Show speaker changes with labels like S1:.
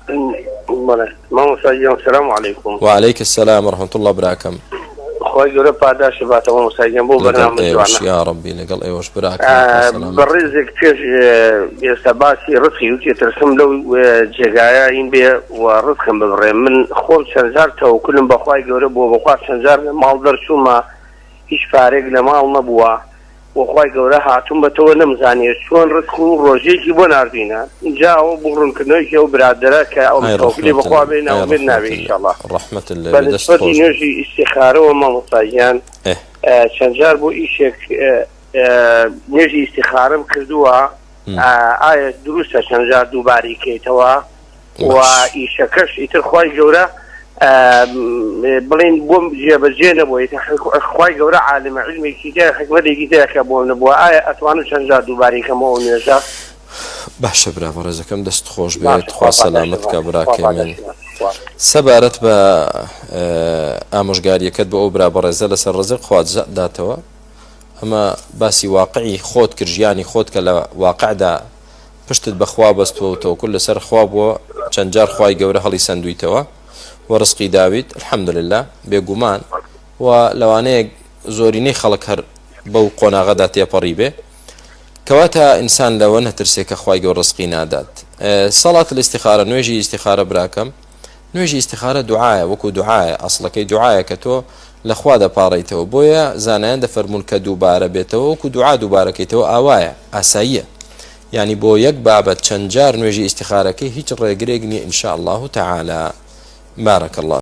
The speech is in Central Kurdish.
S1: بەڵێ مامۆستا گیان سلام علیکم.
S2: وعلیک السلام ورحمة اللە براکەم.
S1: خوای گەورە پاداشت باتەوە مامۆستا گیان بۆ
S2: لەگەڵ
S1: بەرنامە
S2: ئێوەش
S1: جوانە.
S2: یاڕەبی لەگەڵ ئێوەش براکەم خوا سەلامەت کات.
S1: بەڕێزێک پێش ئێستا باسی ڕزقی وتی ترسم لەو جێگایە این بێ و ڕزقم ببڕێ من خۆم چەند جار تەوەکولم بەخوای گەورە بووە بەخوا چەند جار لە ماڵ دەرچوومە هیچ پارەیەک لە ماڵ نەبووە بۆ خوای گەورە هاتوومەتەوە نەمزانیە چۆن ڕزق و ڕۆژیەکی بۆ ناردوینە جا ئەوە بۆ ڕوونکردنەوەیەکی ئەو برادەرە کە ئەو
S2: ئای
S1: تەوەکولی
S2: ڕەحمەتن
S1: بەخوا بێ
S2: ئای
S1: نائومێد نابێ
S2: ڕەحمەتن
S1: ئیشەڵا
S2: ڕەحمەتن لێ
S1: بە
S2: بێ دەست
S1: نسبەتی
S2: خۆش بێ.
S1: نوێژی ئیستیخارەوە مامۆستا گیان
S2: ئێ.
S1: چەند جار بۆ ئیشێک نوێژی ئیستیخارەم کردووە ئایا دروستە چەند جار دووبارەی کەیتەوە و
S2: باش.
S1: ئیشەکەش ئیتر خوای گەورە بڵێین بۆم جێبەجێ نەبووە ئیتر خوای گەورە عالمە عیلمێکی تیایە حیکمەتێکی تیایە کە بۆم نەبووە ئایا ئەتوانم چەند جار دووبارەی کەمەوە ئەو نوێژە؟
S2: باشە برا بەڕێزەکەم دەست خۆش بێت
S1: باشە
S2: خوا
S1: خوا پاداشتت
S2: سەلامەت کا
S1: باتێ خوا
S2: براکەی من
S1: پاداشتت باتێ خوا.
S2: سەبارەت بە ئامۆژگاریەکەت بۆ ئەو برا بەڕێزە لەسەر ڕزق خوا جزات داتەوە ئەمە باسی واقعی خۆت کرد ژیانی خۆت کە لە واقعدا پشتت بە خوا بەستووە و تەوەکول لەسەر خوا بووە چەند جار خوای گەورە هەڵی سەندوویتەوە و ڕزقی داویت الحمدللە بێگومان و لەوانەیە زۆرینەی خەڵک هەر بەو قۆناغەدا تێپەڕی بێ کەواتە ئینسان لەوە نەترسێ کە خوای گەورە ڕزقی نادات سەڵات الاستخارە نوێژی ئیستیخارە براکەم نوێژی ئیستیخارە دوعایە وەکو دوعایە ئەسڵەکەی دوعایە کە تۆ لە خوا دەپاڕێیتەوە بۆیە زانایان دەفەرموون کە دووبارە بێتەوە وەکو دوعا دووبارەکەیتەوە ئاوایە ئاساییە یعنی بۆ یەک بابەت چەند جار نوێژی ئیستیخارەکەی هیچ ڕێگرێک نییە إن شاء الله تعالی بارك الله.